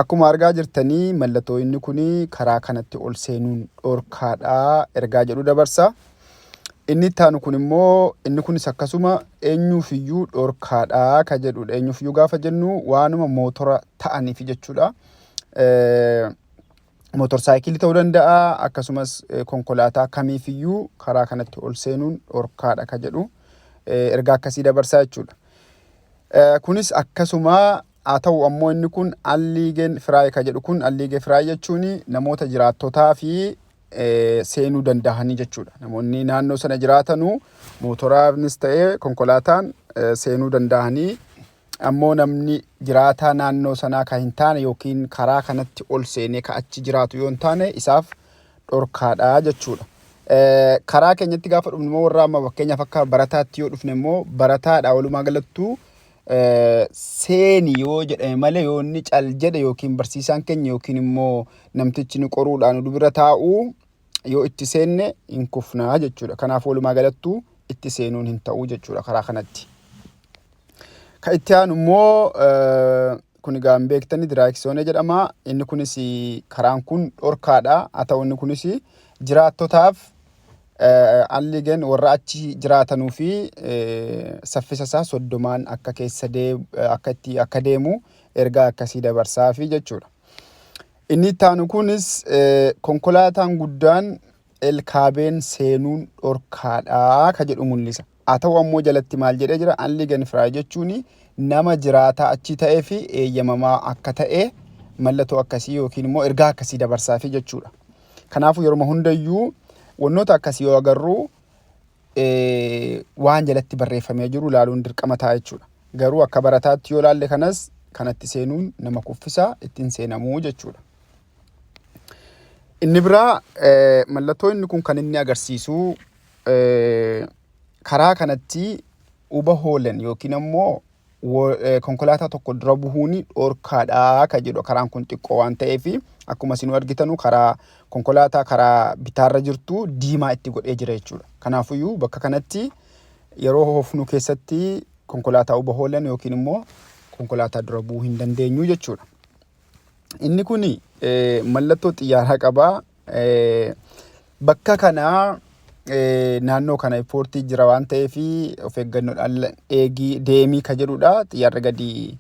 Akkuma argaa jirtanii, mallattoo inni kun karaa kanatti ol seenuun dhorkaadha ergaa jedhu dabarsa. Inni itti aanu kun immoo, inni kunis akkasuma eenyuufiyyuu dhorkaadha ka jedhudha. Eenyuufiyyuu gaafa jennu waanuma mootora ta'aniif jechuudha. Motorsaayikilii ta'uu danda'a, akkasumas konkolaataa kamiifiyyuu karaa kanatti ol seenuun dhorkaadha ka jedhu ergaa akkasii dabarsaa jechuudha. Kunis akkasuma haa ta'u ammoo, inni kun anliegefrei ka jedhu kun, anliegefrei jechuun namoota jiraattotaa fi seenuu danda'anii jechuudha. Namoonni naannoo sana jiraatanuu mootoraanis ta'ee konkolaataan seenuu danda'anii, ammoo namni jiraataa naannoo sanaa kan hin taane yookiin karaa kanatti ol seenee ka achi jiraatu yoo hin taane isaaf dhorkaadha jechuudha. Karaa keenyatti gaafa dhufnu immoo, warra amma fakkeenyaaf akka barataatti yoo dhufne immoo, barataadha walumaa galattuu seeni yoo jedhame malee, yoo inni cal jedhe yookiin barsiisaan keenya yookiin immoo namtichi nu qoruudhaan nu bira taa'u yoo itti seenne hin kufnaa jechuudha. Kanaaf walumaa galattuu itti seenuun hin ta'u jechuudha karaa kanatti. Kan itti aanu immoo kun egaa hin beektani, Dreieckzone jedhama. Inni kunis karaan kun dhorkaadha. Haa ta'u, inni kunis jiraattotaaf, anliegen warra achi jiraatanuu fi saffisa isaa 30n akka keessa akka itti akka deemu ergaa akkasii dabarsaafi jechuudha. Inni itti aanu kunis konkolaataan guddaan LKW'n seenuun dhorkaadha ka jedhu mul'isa. Haa ta'u ammoo jalatti maal jedhee jira? Anliegefrei jechuun nama jiraataa achi ta'ee fi eeyyamamaa akka ta'e mallattoo akkasii yookiin immoo ergaa akkasii dabarsaafi jechuudha. Kanaafuu yeroo hundayyuu wantoota akkasii yoo agarru waan jalatti barreeffamee jiru ilaaluun dirqama ta'a jechuudha. Garuu akka barataatti yoo ilaalle kanas kanatti seenuun nama kuffisaa, ittiin seenamuu jechuudha. Inni biraa mallattoo inni kun kan inni agarsiisu karaa kanatti überholen yookiin ammoo konkolaataa tokko dura buhuun dhorkaadha kan jedhu. Karaan kun xiqqoo waan ta'eef, akkuma isin argitanu karaa konkolaataa karaa bitaarra jirtu diimaa itti godhee jira jechuudha. Kanaafuyyuu bakka kanatti yeroo hoofnu keessatti konkolaataa überholen yookiin immoo konkolaataa dura bu'uu hin dandeenyu jechuudha. Inni kun mallattoo xiyyaaraa qaba. Bakka kanaa naannoo kana airportii jira waan ta'eef of eeggannoodhaan eegii deemii ka jedhudha. Xiyyaarri gadi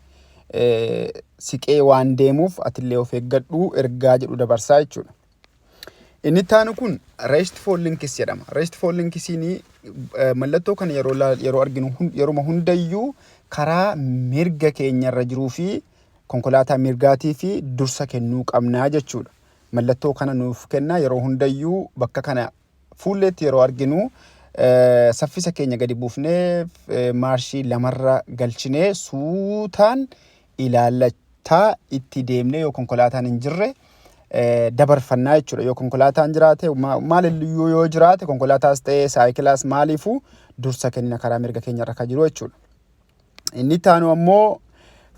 siqee waan deemuuf atillee of eeggadhu ergaa jedhu dabarsaa jechuudha. Inni itti aanu kun rechts vor links jedhama. Rechts vor linksiin mallattoo kana yeroo arginu yeruma hundayyuu karaa mirga keenyarra jiruu fi konkolaataa mirgaatii fi dursa kennuu qabnaa jechuudha. Mallattoo kana nuuf kenna. Yeroo hundayyuu bakka kana fuulleetti yeroo arginu saffisa keenya gadi buufnee, maarshii lamarra galchinee, suutaan ilaallachaa itti deemnee yoo konkolaataan hin jirre dabarfannaa jechuudha. Yoo konkolaataan jiraate, maaliyyuu yoo jiraate, konkolaataas ta'ee saayikilaas maaliifuu dursa kennina karaa mirga keenyarra kan jiru jechuudha. Inni itti aanu ammoo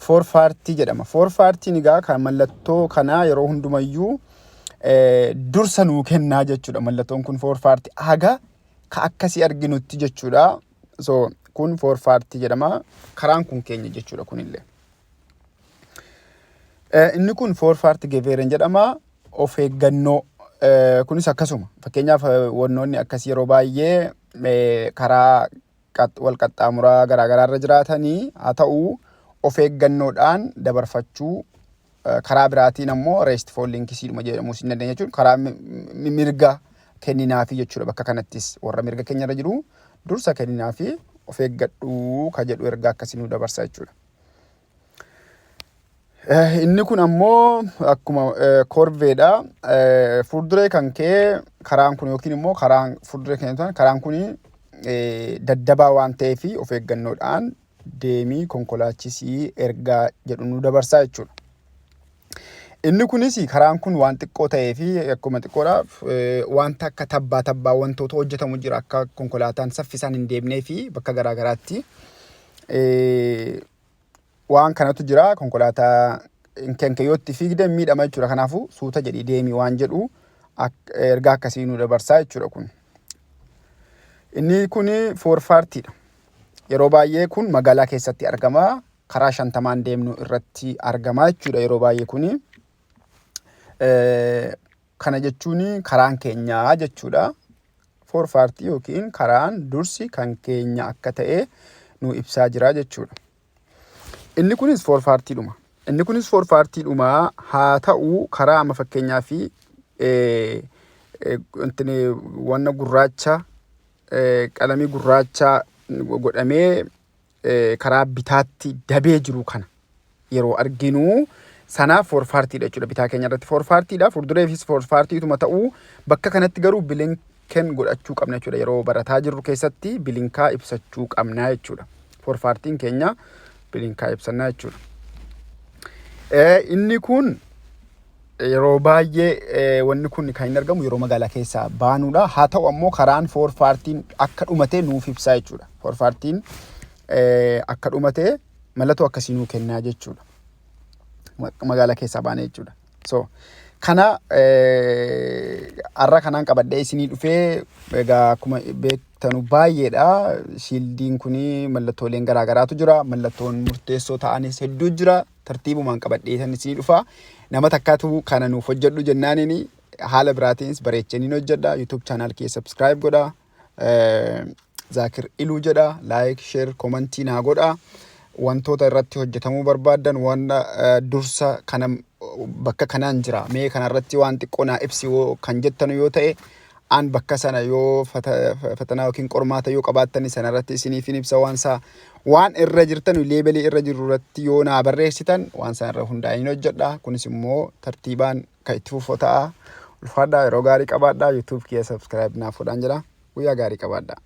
Vorfahrtii jedhama. Vorfahrtiin egaa kan mallattoo kanaa yeroo hundumayyuu dursa nuu kennaa jechuudha. Mallattoon kun Vorfahrtii haga ka akkasii arginutti jechuudha. So kun Vorfahrtii jedhama. Karaan kun keenya jechuudha kunillee. Inni kun Vorfahrt gewähren jedhama. Of eeggannoo kunis akkasuma. Fakkeenyaaf wannoonni akkasii yeroo baay'ee karaa wal qaxxaamuraa garaagaraa irra jiraatanii haa ta'u, of eeggannoodhaan dabarfachuu, karaa biraatiin ammoo rechts vor linksiidhuma jedhamuus hin dandeenya jechuudha. Karaa mirga kenninaafi jechuudha. Bakka kanattis warra mirga keenyarra jiru dursa kenninaafi, of eeggadhuu ka jedhu ergaa akkasii nu dabarsa jechuudha. Inni kun ammoo akkuma Kurvedha. Fuulduree kan ka'e karaan kun yookiin immoo karaan fuulduree keenya karaan kun daddabaa waan ta'eef of eeggannoodhaan deemii konkolaachisii ergaa jedhu nu dabarsaa jechuudha. Inni kunis karaan kun waan xiqqoo ta'ee fi akkuma xiqqoodha, wanta akka tabbaa tabbaa wantoota hojjetamu jira akka konkolaataan saffisaan hin deemnee fi bakka garaa garaatti waan kanatu jira. Konkolaataa kan yoo itti fiigde miidhama jechuudha. Kanaafuu suuta jedhii deemi waan jedhu ergaa akkasii nu dabarsaa jechuudha kun. Inni kun Vorfahrtiidha. Yeroo baay'ee kun magaalaa keessatti argama. Karaa 50n deemnu irratti argama jechuudha yeroo baay'ee kuni. Kana jechuun karaan keenyaa jechuudha. Vorfahrt yookiin karaan dursi kan keenya akka ta'e nu ibsaa jira jechuudha. Inni kunis Vorfahrtiidhuma. Inni kunis Vorfahrtiidhuma haa ta'u, karaa amma fakkeenyaa fi wanna gurraacha, qalamii gurraacha godhamee karaa bitaatti dabee jiru kana yeroo arginu sanaaf Vorfahrtiidha jechuudha. Bitaa keenya irratti Vorfahrtiidha. Fuuldureefis Vorfahrtiituma ta'uu, bakka kanatti garuu blinken godhachuu qabna jechuudha. Yeroo barataa jirru keessatti Blinker ibsachuu qabna jechuudha. Vorfahrtiin keenya Blinker ibsannaa jechuudha. Inni kun yeroo baay'ee wanni kun kan inni argamu yeroo magaalaa keessaa baanuudha. Haa ta'u ammoo karaan Vorfahrtiin akka dhumate nuuf ibsaa jechuudha. Vorfahrtiin akka dhumate mallattoo akkasii nuu kennaa jechuudha. Magaalaa keessaa baanee jechuudha. So kana har'a kanaan qabadhee isinii dhufee. Egaa akkuma beektanu baay'eedha. Schildiin kuni mallattooleen garaagaraatu jira. Mallattoon murteessoo ta'anis hedduu jira. Tartiibumaan qabadhee san isinii dhufa. Nama takkaatu kana nuuf hojjedhu jennaaniini haala biraatiinis bareechanii hojjedha. YouTube channel kee subscribe godha. Zaakir Iluu jedha. Like, share, commentii naa godha. Wantoota irratti hojjetamuu barbaaddan, waan dursa kana bakka kanaan jira. Mee kanarratti waan xiqqoo naa ibsi kan jettanu yoo ta'e, an bakka sana yoo fatanaa yookiin qormaata yoo qabaattani sanarratti isiniif hin ibsa. Waan isaa waan irra jirtan, labelii irra jiru irratti yoo naa barreessitan, waan sana irra hundaa'ee hojjedha. Kunis immoo tartiibaan kan itti fufoo ta'a. Ulfaadhaa, yeroo gaarii qabaadhaa. YouTube kiyya subscribe naaf godhaan jira. Guyyaa gaarii qabaadhaa.